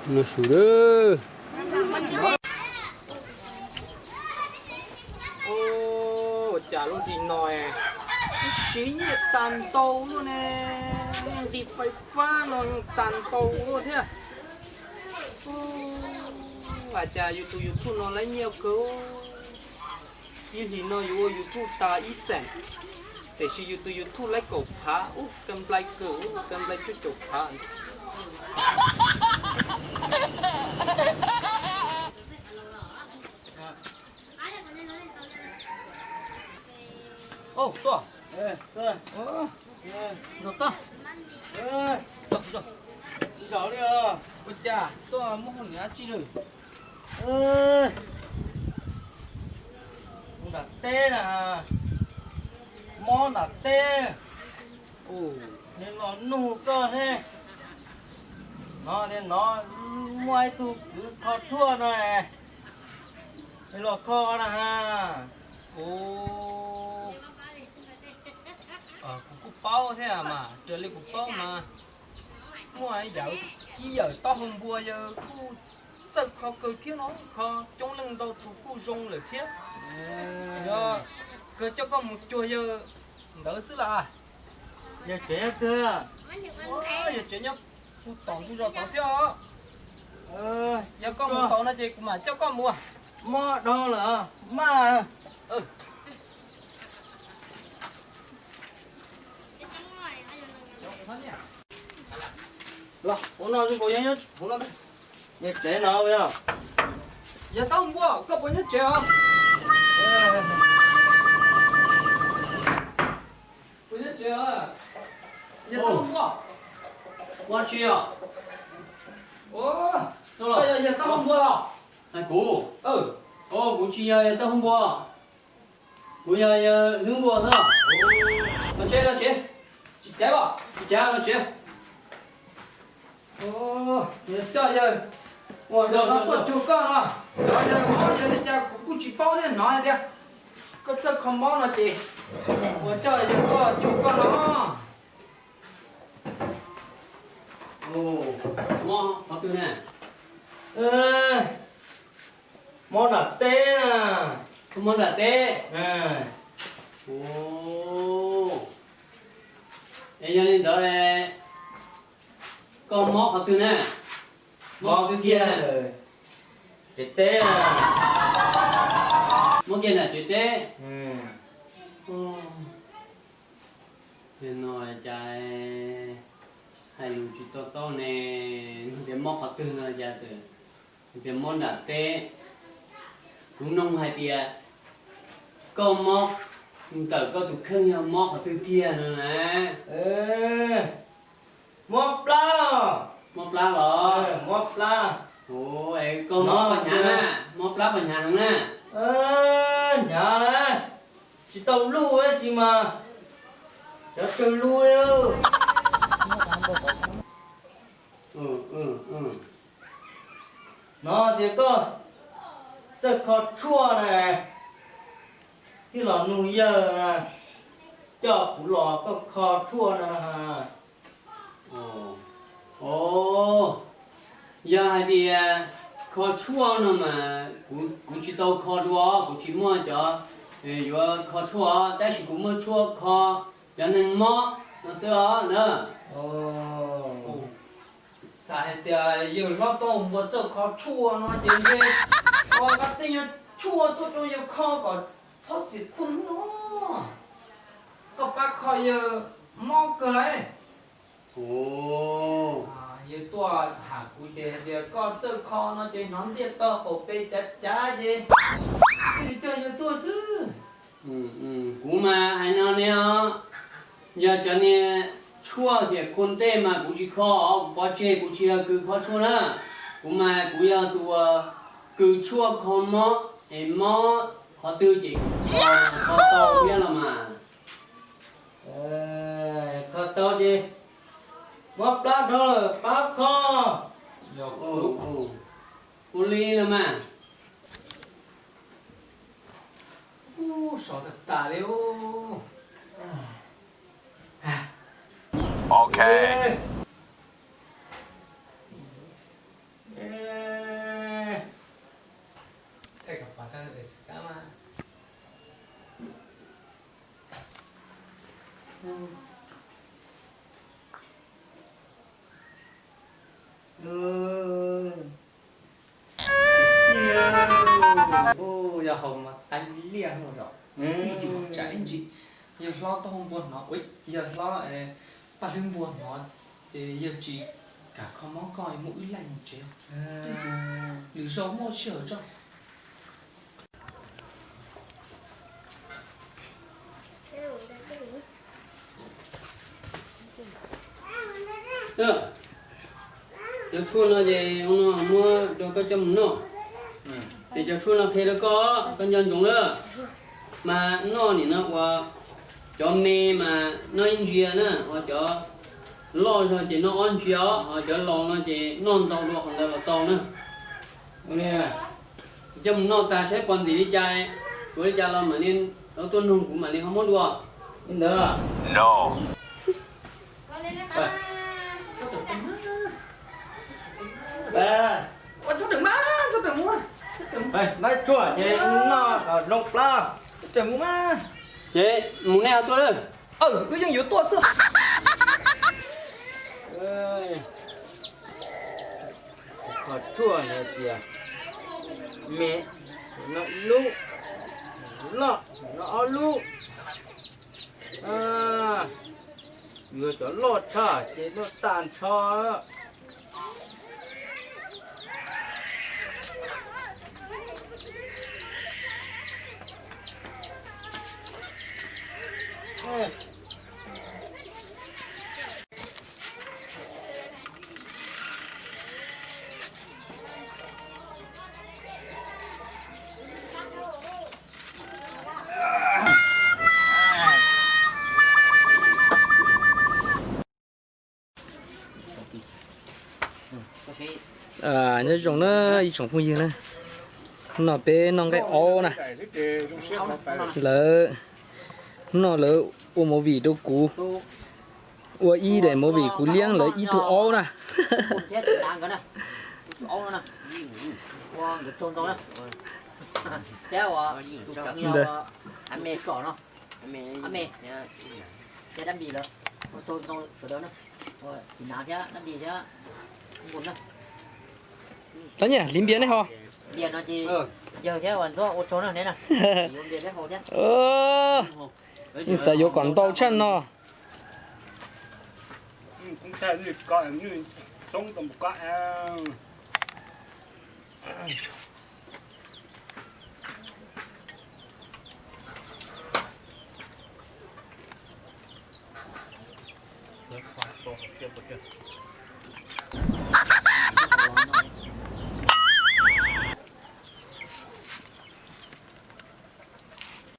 No su lawm. Ua cas lub hli no siv nyiaj tag ntau luaj ne, nqi fais fab no tag ntau luaj thiab. Ua cas yus tus YouTube no laib nyiaj kawg. Ib hlis no yus ua YouTube tas ib xeem, tiam sis yus tus YouTube laib kaum phav, ub, ka nplai kawg, ka nplai cuaj caum phav. Ub, tuaj. Nrog tag. Ua cas tuaj muab hauj lwm dab tsi lawm? Nram teb na, mob nram teb. Nim no nug koj thiab. No, no, muaj ib tug kwv kho tshuaj no, los kho na. Kuv kuj paub thiab mas, raws li kuv paub mas muaj ib yawm taub hau npua yawg kuj txawj kho kawg thiab no, kho coob leej ntau tus kuj zoo lawm thiab. Yog kawg coj koj mus cuag yawg ntawd xwb las. Yawg tsev nyob twg? Yawg tsev nyob puag tom ntug zos tod thiab os. Yog koj mus tau no ces kuv mam coj koj mus. Mob dhau lawm, maj. Los, hauv no zoo nkaus yog, hauv no, yog tsev no yog. Yawg taub hau npua, koj puas nyob tsev os? Puas nyob tsev os? Yawg taub hau npua. Ua tsi os? Koj yog yawg taub hau npua los? Kuv, kuv tsis yog yawg taub hau npua. Kuv yog yawg hnub npua xwb. Los tsev, los tsev. Tsis cav los? Tsis cav, los tsev. Coj yawg ua no tuaj cuag koj no. Yawg mob yawg li cas kuv kuj tsis paub thiab, hnov hais tias koj txawj kho mob no ces ua coj yawg tuaj cuag koj no. Mob qhov twg na? Mob nram teb na. Koj mob nram teb? Es yog li ntawd, koj mob qhov twg na? Mob kiag tsev teb. Mob kiag nram tsev teb. Nim no cas hais lus tsis to taub ne, nug tias mob qhov twg no cas txawm tias mob nram teb. Kuv nug hais tias koj mob ntawm koj tus kheej yog mob qhov twg kiag no na? Mob plab. Mob plab los? Mob plab. Koj mob poj hnyav na, mob plab poj hnyav heev na. Hnyav na, tsis tau luj tab sis mas cov tsawg lub li. Hnov tias koj txawj kho tshuaj na, thiaj los nug yawg na, coj kuv los koj kho tshuaj no. Yog hais tias kho tshuaj no mas kuv tsis tau kho dua, kuv tsis muaj cov yuav kho tshuaj, tab sis kuv muaj tshuaj kho cov neeg mob no xwb os na. Xav hais tias yawg hlob Tooj Npua txawj kho tshuaj no ces ntshe kho qab teb nyuag tshuaj tuaj rau yawg kho kom txhob xim khua no. Koj pab kho yawg mob kawg lauj. Yawg tuaj tham kuv ces hais tias koj txawj kho no ces hnov ntiaj teb qaum pes cav cav ces thiaj li coj yawg tuaj xwb. Kuv mas hais no ne os, yog cov niag tshuaj thiab khua ntej mas kuv tsis kho os, kuv pov tseg, kuv tsis yog kws kho tshuaj na. Kuv mas kuv yog tus uas kws tshuaj kho mob, es mob qhov twg ces kho tau thiab los mas. Kho tau ces mob plab dhau lawm pab kho. Ua li los mas. Sov tag tas li. Ok. Yog haus mas qab liaj hwj yom, ib tsis mov tsam ib ntsis. Yawg hlob taub hau npua hnov, yawg hlob paj hlwb npua hnov, ces yawg tsis kam kho mob koj, muab wb laij mus tsev. Lwm zaus muaj sij hawm tso. Cov tshuaj no ces no muab rau koj coj mus noj. Ces cov tshuaj no qhia rau koj, koj nco ntsoov lawm. Mas noj nim no ua cov me mas noj ib ntsia na, ho cov loj zog ces noj ob ntsia os, ho cov laus no ces noj ntau dua qhov ntawd los tau na. Coj mus noj tas saib pom ntxim li cas, tsuav li cas los mam li tuaj nug kuv mam li ho muab dua. Li ntawd. Maib tshuaj ces noj kom zoo plab. Ces mus nej ho tuaj lawm. Wb yeej yuav tuaj xwb. Qhov tshuaj hais tias me no ib lub, loj no ob lub. Yuav cov loj tshaj ces noj tag nrho. Nyob zoo na ib tsoom phooj ywg na, hnub no peb noj nqaij aub na, lawv, hnub no lawv ua movie rau kuv, ua ib daim movie kuv liab lawv ib tug aub na. Tab nyiam hliv npias nej ho. Ib xav yuav kom ntau tshaj no.